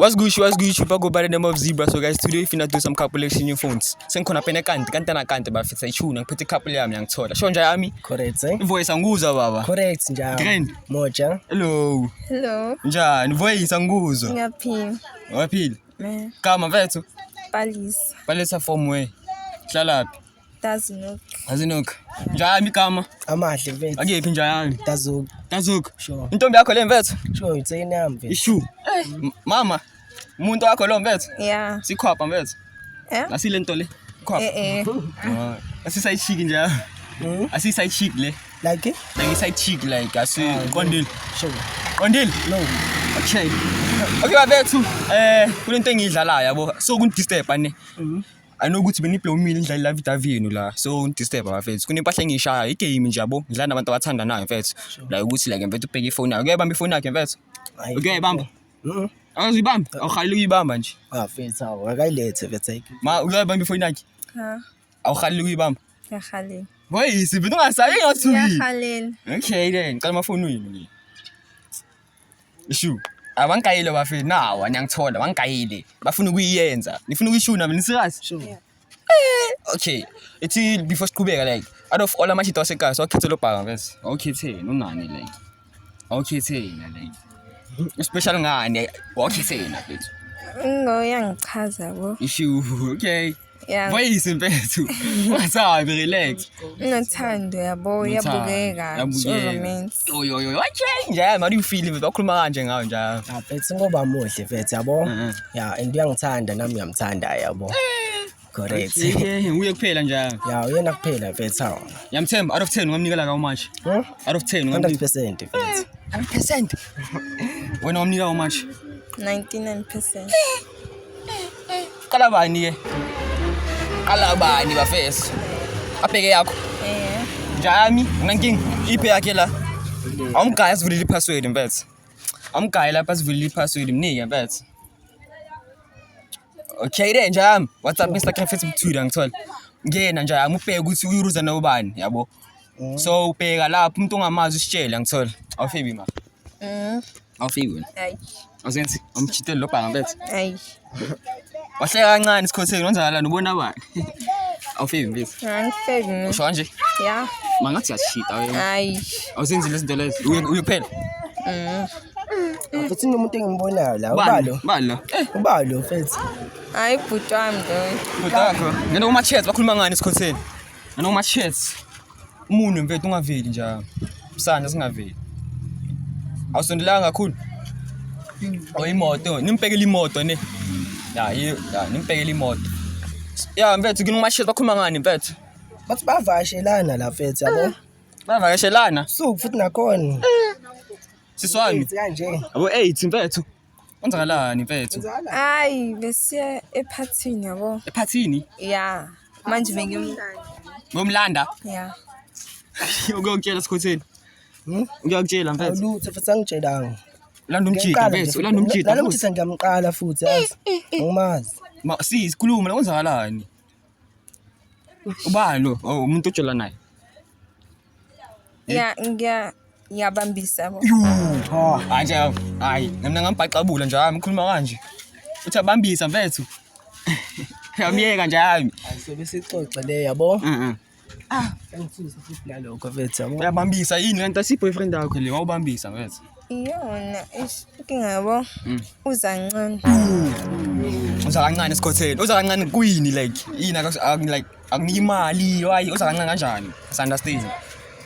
What's good, what's good, I go by the name of Zebra. So guys, today we finna do some calculation in phones. Sengikhona phela kanti kanti na kanti bafethu ayishuna ngiphethe couple yami yangithola. Sho nje yami. Correct, eh? Voice angikuzwa baba. Correct njalo. Grand. Moja. Hello. Hello. Njani? Voice angikuzwa. Ngiyaphila. Waphila. Me. Kama mfethu. Palisa. Palesa form way. Hlalaphi? Dazinok. Azinok. Njani igama? Amahle mfethu. Akephi njani? Dazuka. Dazuk. Sure. Intombi yakho le mfethu? Sure, itseni yami mfethu. Ishu. Mama. Umuntu wakho lo mfethu? Yeah. Sikhwapha mfethu. Eh? Asile nto le. Khwapha. Eh eh. Asiside chick nje. Mm. Asiside chick le. Like it? Like iside chick like asi qondile. Sure. Qondile. No. Okay. Okay bafethu, kunento engiyidlalayo yabo. So kunidisturb ne. I know ukuthi beniblomile indlela la video yenu la. So unidisturb bafethu. Kunempahla engiyishaya igame nje yabo. Ngidlala nabantu abathandanayo mfethu. Like ukuthi like mfethu ubheke ifoni yakho. Uyayibamba ifoni yakhe mfethu. Hayi. Uyayibamba. Mhm. Awuzibamba. Awuhaleli ukuyibamba nje. Ah mfethu awu akayilethe mfethu ayikho. Ma uyayibamba ifoni yakhe. Ha. Awuhaleli ukuyibamba. Ngiyahalela. Voice, mfethu ungasayi ngathuki. Ngiyahalela. Okay then, ngicela amafoni wenu nje. Ishu. Abangikayile bafethu nawa niyangithola bangikayile. Bafuna ukuyenza. Nifuna ukuyishuna mina serious? Sure. Okay. Ithi before siqhubeka like out of all amashito asekhaya sawakhethe lo bhaka mfethu. Awukhetheni unani like. Awukhetheni like. Special ngani? Awukhetheni mfethu. Ngoyangichaza bo. Ishu. Okay. Yeah. Voice mfethu. Ungasabi relax. Unothando yabo uyabukeka. So romance. Yo yo yo. Okay nje how do you feel mfethu? Bakhuluma kanje ngawe nje. Ah mfethu ngoba muhle mfethu yabo. Mhm. Yeah, and uyangithanda nami ngiyamthanda yabo. Correct. Okay, uye kuphela nje. Yeah, uyena kuphela mfethu awu. Yamthemba out of 10 ungamnika la how much? Hmm? Out of 10 ungamnika 100% mfethu. 100%. Wena ungamnika how much? 99%. Qala bani ke? Qala bani bafesi? Abheke yakho. Eh. Njami, unankinga. Iphe yakhe la. Awumgaya sivulile ipassword mfethu. Awumgaya lapha sivulile ipassword mnike mfethu. Okay then njami, WhatsApp, Instagram, Facebook, Twitter ngithola. Ngena njami ubheke ukuthi uyiruza nobani yabo. So ubheka lapho umuntu ongamazi usitshele ngithola. Awufebi ma. Awufebi wena. Ayi. Awusenzi umchitele lo bhanga mfethu. Ayi. Wahleka kancane isikhotheni wenzakalani ubona bani? Awufebi mfethu. Angifebi mina. Usho kanje? Yeah. Mangathi uyashita wena. Ayi. Awusenzi lezi zinto lezi. Uye uye kuphela. Mfethu kunomuntu engimbonayo la, ubalo. Bani lo? Eh, Ubalo mfethu. Hayi bhuti wami lo. bhuti wakho. Ngena kuma chats bakhuluma ngani isikhotheni? Ngena kuma chats. Umunwe mfethu ungaveli nje. Msana singaveli. Awusondelanga kakhulu. Oh imoto, nimbhekele imoto ne. Ya, ya, nimbhekele imoto. Ya mfethu ngina chat bakhuluma ngani mfethu? Bathi bavakashelana la mfethu yabo. Bavakashelana. Suku futhi nakhona. Siswami. Mfethu kanje. Abo 8 mfethu. Kwenzakalani mfethu? Hayi besiya ephathini yabo. Ephathini Yeah. Manje bengiyomlanda. ngomlanda. Yeah. Ukuyokutshela sikhotheni. Hmm? Ukuyokutshela mfethu. Awulutho futhi angitshelanga. Ulanda umjida Ngiyaqala nje mfethu, futhi. ulanda umjida. Nalo futhi. mjida ngiyamqala futhi yazi. Angimazi. Ma si sikhuluma la kwenzakalani? Ubani lo? Oh, umuntu ojola naye. Yeah, ngiya ngiyabambisa yabo. Yo. Hayi nje hayi, mina ngambhaqabula nje hayi ngikhuluma kanje. Uthi abambisa mfethu. Yamyeka nje hayi. Ayisobe sixoxe le yabo. Mhm. Angithusa futhi nalokho mfethu yabo. Uyabambisa yini kanti asi boyfriend yakho le wawubambisa mfethu. Iyona ish inkinga yabo. Uza kancane. Uza kancane esikhotheni. Uza kancane kuyini like yini like akunika imali why uza kancane kanjani? Understand.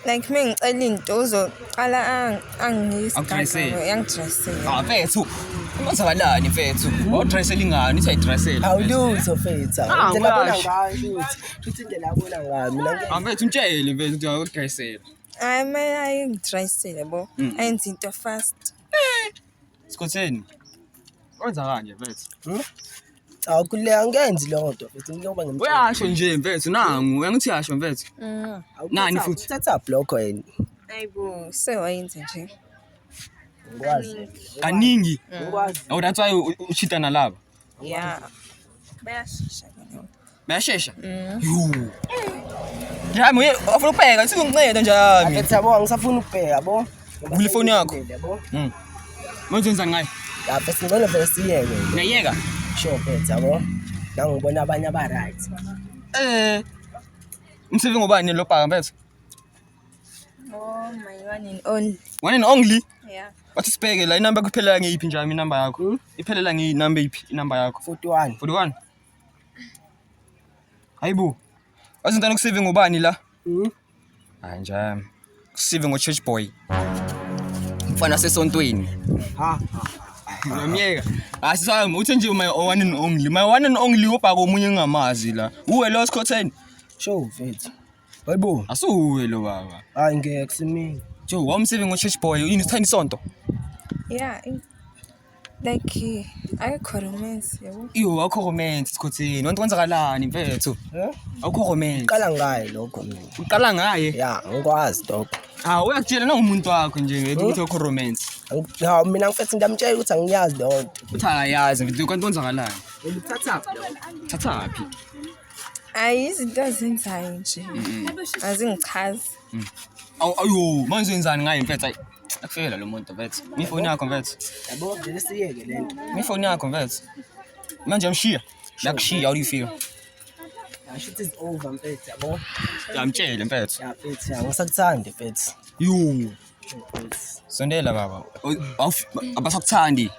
Like mengicela into uzoqala Angidressele. angidressele. Ah mfethu. Kwenzakalani mfethu? Wawudressela ingane, uthi ayidressele. Awulutho mfethu. Ah, Indlela abona uyasho. ngayo futhi. Futhi indlela abona ngayo mina ngeke. Ah mfethu umtshele mfethu ukuthi awudressela. Hayi mele ayingidressele yabo. Ayenze into fast. Sikhotheni. Wenza kanje mfethu. Awukhululeka angenzi leyo nto mfethu ngiyoba ngimtshela. Uyasho nje mfethu nangu, uyangithi uyasho mfethu. Nani futhi? Thatha block wena. Ayibo, sewayenza nje. Ngikwazi. Kaningi. Ngikwazi. Oh that's why uchita nalaba. Yeah. Bayashesha bona. Bayashesha. Yo. Njami uye ufuna ukubheka sikunginceda njami. Mfethu yabo angisafuni ukubheka yabo. Vula ifoni yakho. Yabo. Manje wenzani ngayo? Ya mfethu ngcono vele siyeke. Ngiyayeka. Sure mfethu yabo. Nangibona abanye aba right. Eh. Umsebenzi ngobani lo bhaka mfethu? Oh my one and only. One and only. Yeah. Wathi sibheke la inamba yakho iphelela ngeyiphi njami inamba yakho? Iphelela ngeyinamba yiphi inamba yakho? 41. 41. Hayibo. Wazi ntwana kusave ngobani la? Hayi njami. Kusive ngo church boy. Mfana sesontweni. Ha. Ngiyamyeka. Asami uthe nje my one and only. My one and only ubhaka omunye engamazi la. Uwe lo sikhotheni. Sure mfethu. Hayibo. Asuwe lo baba. Hayi ngeke simini. Jo, wamsive ngo church boy. Yini usithanda isonto? Yeah. Like akekho romance yabo. Iyo awukho romance sikhotheni. Wonke kwenzakalani mfethu? Eh? Awukho romance. Qala ngaye lokho mina. Uqala ngaye. Ya, ngikwazi lokho. Ah, uyakutshela nangumuntu wakho nje ngethi ukuthi awukho romance. Hawu mina mfethu ngiyamtshela ukuthi angiyazi leyo nto. Uthi akayazi mfethu kanti kwenzakalani? Uthathaphi lokho? Thathaphi? Hayi izinto azenzayo nje. Azingichazi. Awu ayo, manje wenzani ngaye mfethu? Ayi, akufikela lo muntu mfethu. Ngifoni yakho mfethu. Yabo vele siyeke le nto. Ngifoni yakho mfethu. Manje yamshiya. Yakushiya, how do you feel? Ya shit is over mfethu yabo. Yamtshele mfethu. Ya mfethu ya ngisakuthandi mfethu. Yo. Mfethu. Sondela baba. Abasakuthandi.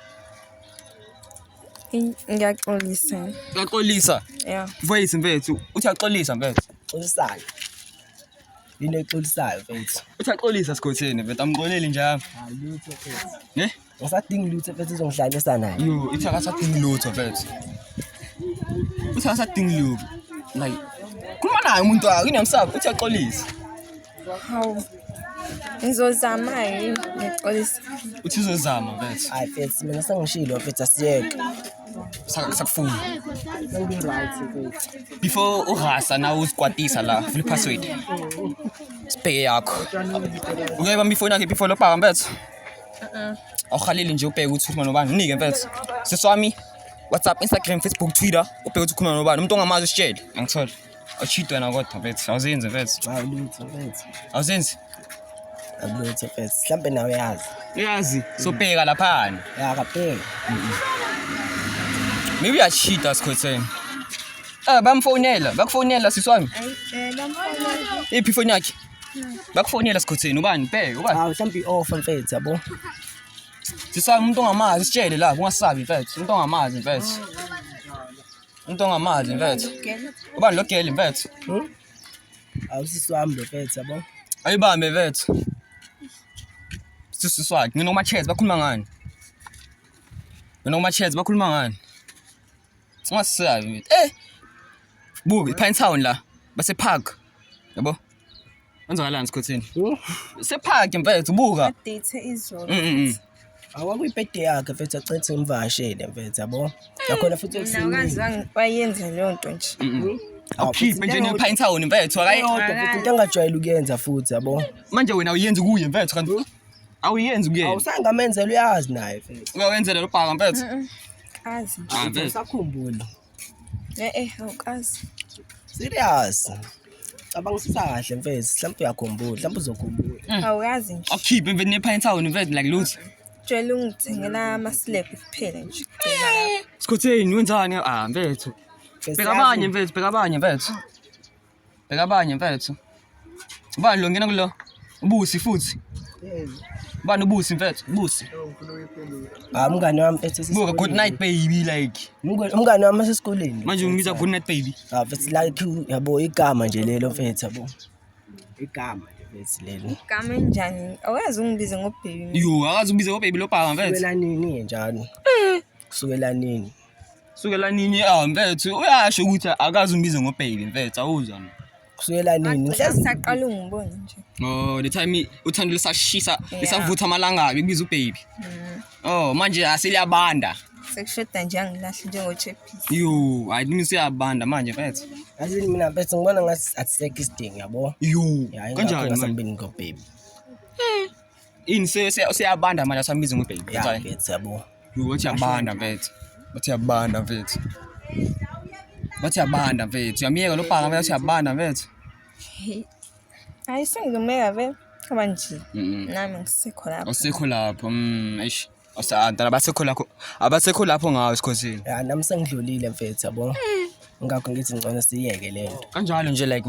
Ngiyaxolisa. Uyaxolisa. Yeah. Voice mfethu. Uthi uyaxolisa mfethu. Xolisayo. Into exolisayo mfethu. Uthi uyaxolisa sikhotheni mfethu. Amxoleli nje. Hayi lutho mfethu. Ne? Ngisadingi lutho mfethu izongihlalisa naye. Yo, ithi akasadingi lutho mfethu. Uthi akasadingi lutho. Like khuluma naye umuntu wakho, inamsaba, uthi uyaxolisa. Hawu. Ngizozama yini ngixolisa. Uthi uzozama mfethu. Hayi mfethu mina sengishilo mfethu asiyeke. Sakufuna. Sengi-right mfethu. Before urasa nawe uzikwatisa la, vula i-password. Sibheke yakho. Uke bamba ifoni yakhe before lo bhaka mfethu. Awuhaleli nje ubheke ukuthi ukhuluma nobani. Mnike mfethu. Sisi wami WhatsApp, Instagram, Facebook, Twitter, ubheke ukuthi ukhuluma nobani. Umuntu ongamazi usitshele. Angithola. Awucheat wena kodwa mfethu. Awuzenzi mfethu. Hayi lutho mfethu. Awuzenzi. Lutho mfethu. Mhlambe nawe uyazi. Uyazi, sobheka laphana. Ya kabheka. Maybe uyacheata sikhotheni. Eh bamfonela, bakufonela sisi wami. Ayi eh bamfonela. Iphi ifoni yakhe? Bakufonela sikhotheni ubani? Bheka ubani? Hawu mhlambe i-off mfethu yabo. Sisi wami umuntu ongamazi sitshele la, ungasabi mfethu. Umuntu ongamazi mfethu. Umuntu ongamazi mfethu. Ubani lo girl mfethu? Hawu sisi wami lo mfethu yabo. Ayibambe mfethu. Sisi wakhe, nginoma chats bakhuluma ngani? Nginoma chats bakhuluma ngani? Ungasabi mfethu. Eh. Buka iPine Town la, base park. Yabo? Kwenzakalani sikhotheni? Se park mfethu buka. Date izolo. Awakuyibhede yakhe mfethu acethe ngimvakashele mfethu yabo. Nakhona futhi Nawukazi wayenza leyo nto nje. Awukhiphe nje nePine Town mfethu akayi. Kodwa futhi into engajwayele ukuyenza futhi yabo. Manje wena awuyenzi kuye mfethu kanti awuyenzi kuye. Awusangamenzela uyazi naye mfethu. Uyawenzela lo bhaka mfethu. Kazi nje. Ah mfethu. Usakhumbula. Eh eh awukazi. Serious. Cabangisisa kahle mfethu, mhlawumbe uyakhumbula, mhlawumbe uzokhumbula. Awukazi nje. Awukhiphe mfethu nePine Town mfethu like lutho. Jwayele ungithengela ama-slab kuphela nje. Kugcina lapho. Sikhotheni wenzani? Ah mfethu. Mfethu, Bheka abanye mfethu, bheka abanye mfethu. Bheka abanye mfethu. Ubani lo ngena kulo? Ubusi futhi. Ubani ubusi mfethu? Ubusi. Ah umngane wami mfethu Buka good night baby like. Umngane wami asesikoleni. Manje ungibiza good night baby. Ah mfethu like yabo igama nje lelo mfethu yabo. Igama nje mfethu lelo. Igama enjani? Awukazi ungibize ngobhebi. Yo, akazi ubize ngo baby lo bhaka mfethu. Kusukela nini njalo? Kusukela nini? Sukela nini? Ah mfethu, uyasho ukuthi akazi umbize ngo baby mfethu, awuzwa. mina. Kusukela nini? Ngihlezi saqala ungibona nje. Oh, the time uthando lisashisa, Yeah. lisavutha amalangabi kubiza ubaby. Oh, manje aseliyabanda. Sekushoda nje angilahle njengochephisi. Yo, hayi mina siyabanda manje mfethu. Yazi mina mfethu ngibona ngathi asisekho isidingo yabo. Yo, Ya kanjani manje? ngasambini ngo baby. Ini seyabanda manje asambiza ngo baby. Ya mfethu yabo. Yo, bathi yabanda mfethu. Bathi yabanda mfethu. Bathi yabanda mfethu. Uyamyeka lo bhaka mfethu yabanda mfethu. Hayi sengizomeka vele. Ngoba nje Mhm. nami ngisekho lapho. Awusekho lapho. Eish. Awusantana abasekho lapho, abasekho lapho ngawe esikhosini. Ya nami sengidlulile mfethu yabo. Ngakho ngithi ngcono siyeke le nto. Kanjalo nje like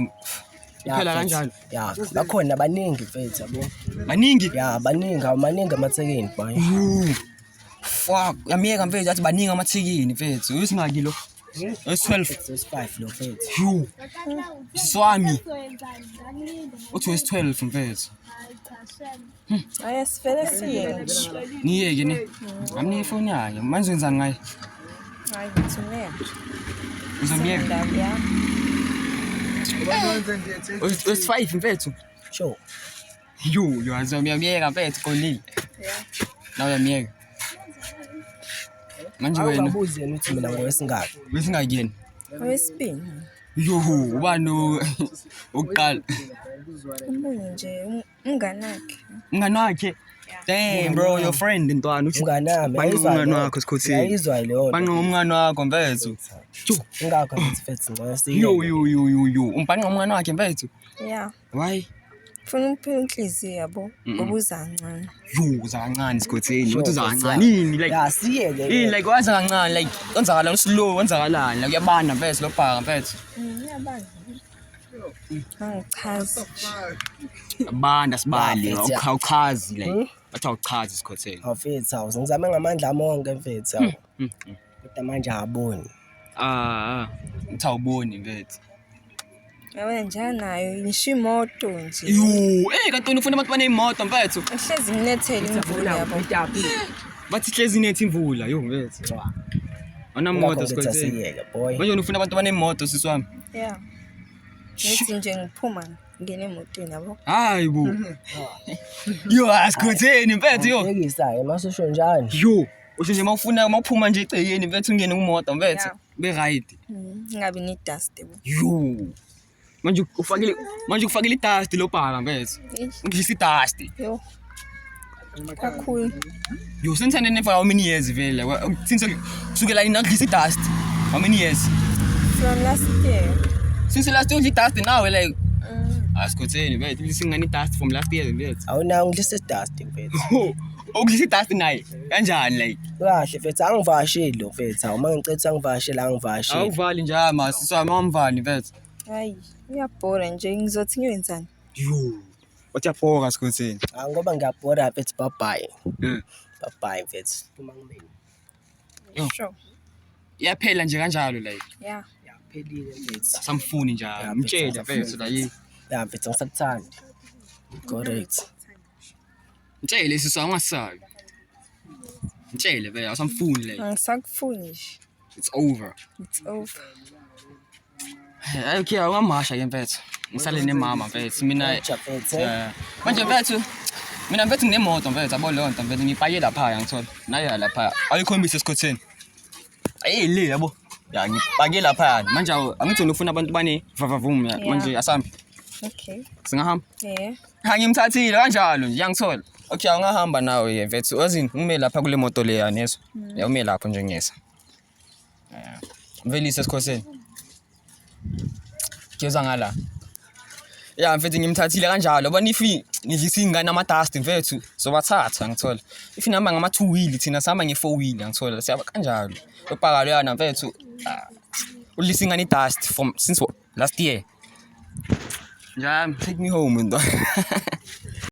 Ya, iphela mfethu. kanjalo. Ya, bakhona baningi mfethu yabo. Baningi. Ya, baningi, awumaningi amathekeni boy. Ooh. Fuck, yamiyeka mfethu athi baningi amathikini mfethu. Uyisingaki lo? Wesi-12. Wesi-5 lo mfethu. Yo. Swami. Uthi wesi-12 mfethu. Hayi sivele siye nje. Niyeke ne. Amnike ifoni yakhe. Manje wenzani ngaye? Hayi ngithumela. Uzomyeka. Indaba yami. Wesi-5 mfethu. Sure. Yo, yo azomyeka mfethu qolile. Yeah. Nawe uyamyeka. Manje wena Awukabuzi yena ukuthi mina ngowesingaki. wesingaki yena? Owesibili. Yo, ubani owokuqala? Umunye nje umngane wakhe. Umngani wakhe. Damn bro, your friend ntwana. Uthi Umngani wami, Banqoma yayizwa umngani leyo- wakho sikhotheni. Yayizwa leyo nto. Banqoma umngani wakho mfethu. Ingakho ngithi mfethu ngcono siyeke. Yo yo yo yo yo. Umbhanqa umngani wakhe mfethu. Yeah. Why? Funa ukuphila inhliziyo yabo. Ngoba uza kancane. Yo, uza kancane sikhotheni. Uthi uza Sure, kancane yini like Ya siyeke. yini like waza kancane like kwenzakalani slow kwenzakalani like uyabanda mfethu lo bhaka mfethu. Iyabanda. Angichazi. Banda sibali Ya, mfethu, ya. awuchazi like bathi awuchazi sikhotheni. Awu mfethu awu ngizame ngamandla ami onke mfethu awu. Kodwa manje akaboni. Ah, uthi awuboni mfethu. Yabona nje nayo ngisho imoto nje. Yo, eh kanti wena ufuna abantu baneyimoto mfethu. Ihlezi nginethele imvula yabo. Bathi hlezi inethi imvula, yo mfethu. Ingakho Awunamoto ngithi sikhotheni. asiyeke boy. Manje wena ufuna abantu banemoto sisi wami. Yeah. Ngithi nje ngiphuma ngene emotweni yabo. Hayi bo. Yo, asikhotheni mfethu yo. Ngiyekisa-ke mase usho njani. Yo, usho nje mawufuna mawuphuma nje egcekeni mfethu ungene kumoto mfethu. Yeah. Be right. Ngingabi ne-dust yabo. Yo. Manje ufakile idust lo bhaka mfethu. Eish, Ungidlisa idust. Yo. Kakhulu. Yo, senithandene for how many years vele? Since kusukela nini akudlisa idust? How many years? From last year. Since last year udla idust nawe like asikhotheni mfethu lisingane idust from last year mfethu. Awunawo ngidlisa idust mfethu. Ukudlisa idust naye kanjani like? Kahle mfethu angivakasheli lo mfethu. Awu uma ngicela angivakashele angivakasheli. Awuvali nje ama siswami awumvali mfethu. Hayi, uyabhora nje ngizothi ngiyenzani? Yo. Wathi uyabhora sikhotheni. Ah ngoba ngiyabhora mfethu bye bye. Bye bye mfethu. Uma ngimina. Yo. Sure. Iyaphela nje kanjalo like. Yeah. Yaphelile mfethu. Asamfuni nje Ya, mtshele mfethu, mfethu la yini. Ya mfethu ngisakuthandi. Correct. Mtshele siswami ungasabi. Mtshele vele asamfuni like. Angisakufuni nje. It's over. It's over. Hayi okay awungamasha ke mfethu. Ngisale nemama mfethu mina Uja mfethu. eh? Eh, manje mfethu mina mfethu nginemoto mfethu yabo leyo nto mfethu ngipake lapha ngithola nayo lapha ayikhombise esikhotheni ayi le yabo ya ngipake lapha manje angithi wena ufuna abantu bane vavavum Yeah. manje asambe Okay. singahamba Yeah. ha ngimthathile kanjalo nje yangithola okay awungahamba nawe ke mfethu wazini ngime lapha kule moto le yani yeso ya ume lapho nje ngiyesa ya mvelise esikhoseni geza ngala ya mfethu ngimthathile kanjalo bona if ngidlisa iy'ngane ama-dust mfethu sobathatha ngithola if nihamba ngama-two wheel thina sihamba nge-four wheel ngithola siyaba kanjalo lobhaka loyana mfethu ah, udlisa ingane i-dust from since last year njami take me home ntwana.